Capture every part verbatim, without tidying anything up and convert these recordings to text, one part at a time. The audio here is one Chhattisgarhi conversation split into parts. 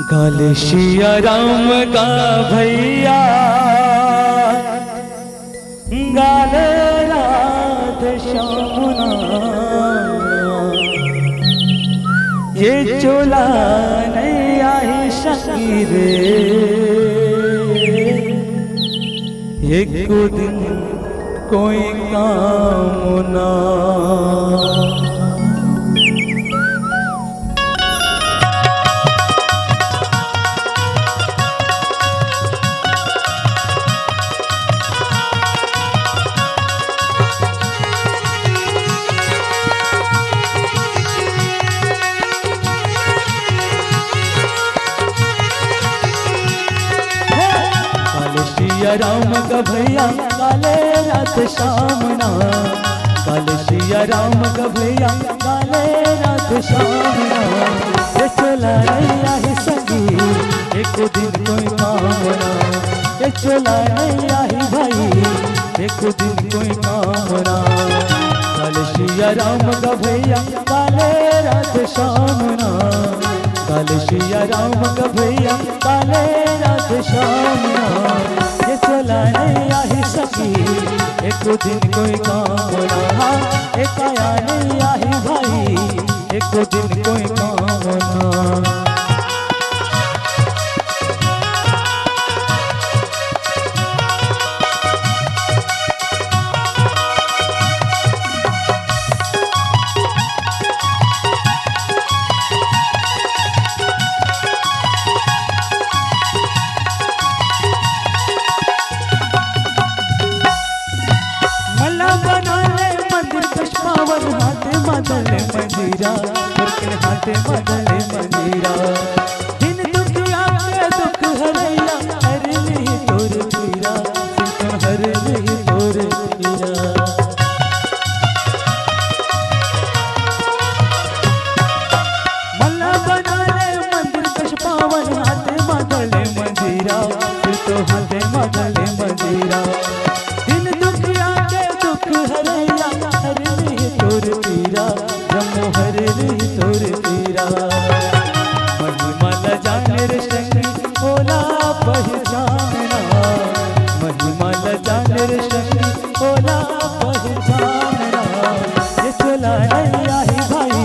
काले सिया राम गा भैया, काले राधे श्याम ना। ये चोला नइ आही संगी रे, एको दिन कोई काम ना। काले सिया राम गा भैया, काले राधे श्याम ना। काले सिया राम गा भैया, काले राधे श्याम ना। ये चोला नइ आही संगी, एको दिन कोई काम ना। ये चोला नइ आही भाई, एको दिन कोई काम ना। काले सिया राम गा भैया, काले राधे श्याम ना। काले सिया राम गा भैया, काले राधे श्याम ना। ये चोला नइ आही संगी, एको दिन कोई काम ना। हाँ, ए काया नइ आही भाई, एको दिन कोई काम ना। मन ला बना ले मंदिर कस पावन, हाथे मा धर ले मंजीरा, करके हाथे मा धर ले मंजीरा। दीन दुखिया के दुख हरैया, हर लिही तोर पीरा, सिरतोन हर लिही तोर पीरा। मन ला बना ले मंदिर कस पावन, हाथे मा धर ले मंजीरा, सिरतोन हाथे मा धर ले मंजीरा। दीन दुखिया के दुख हरैया, हर लिही तोर पीरा, जम्मो हर लिही तोर पीरा। महिमा ला जाने रे संगी, ओला पहिचान ना। महिमा ला जाने रे संगी, ओला पहिचान ना। ये चोला नइ आही भाई,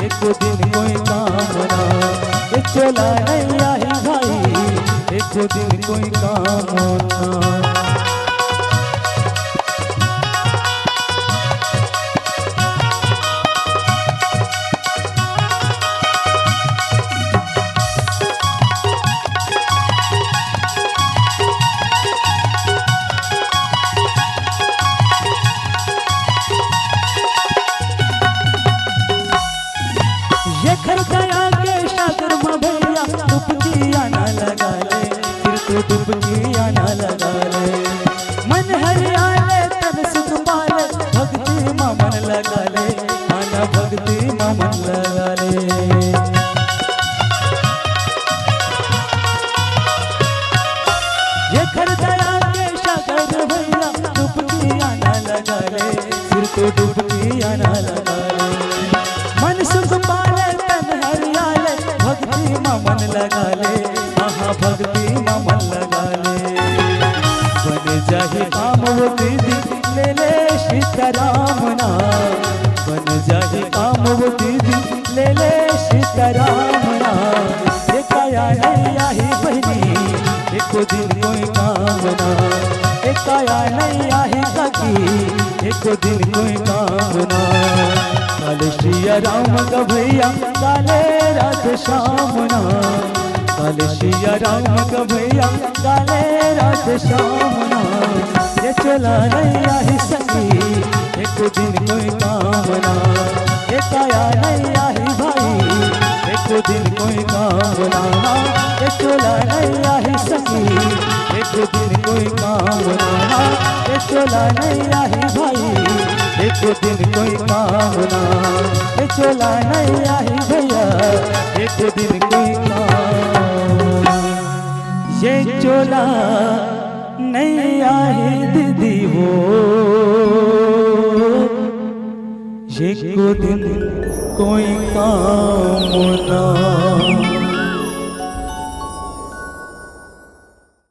एको दिन कोई काम ना। ये चोला नइ आही भाई, एको दिन कोई काम ना। जेखर दया के सागर म भैया, डुबकिया ना लगा ले, सिरतोन डुबकिया ना लगा ले। मन हरिया ले, तन सुख पाले, भक्ति म मन लगा ले, आना भक्ति म मन लगा ले। जेखर दया के सागर भैया, डुबकिया ना लगा ले, सिरतोन डुबकिया ना लगा ले। मन सुख पाले, तन हरिया ले, भक्ति म मन लगा ले, आहा भक्ति म मन लगा ले। बन जाही काम वो दीदी, ले ले सीताराम ना। बन जाही काम वो दीदी, ले ले सीताराम ना। ए काया नइ आही बहिनी, एको दिन कोई काम ना। ए काया नइ आही काकी, एको दिन कोई काम ना। काले सिया राम गा भैया, काले राधे श्याम ना। काले सिया राम गा भैया, काले राधे श्याम ना। ये चोला नइ आही संगी, एको दिन कोई काम ना। ए काया नइ आही भाई, एको दिन कोई काम ना। ए चोला नइ आही संगी, एको दिन कोई काम ना। ए चोला नइ आही भाई, एको दिन कोई काम ना। ए चोला नइ आही भैया, एको दिन कोई काम ना। ये चोला नइ आही दीदी वो, एको दिन कोई काम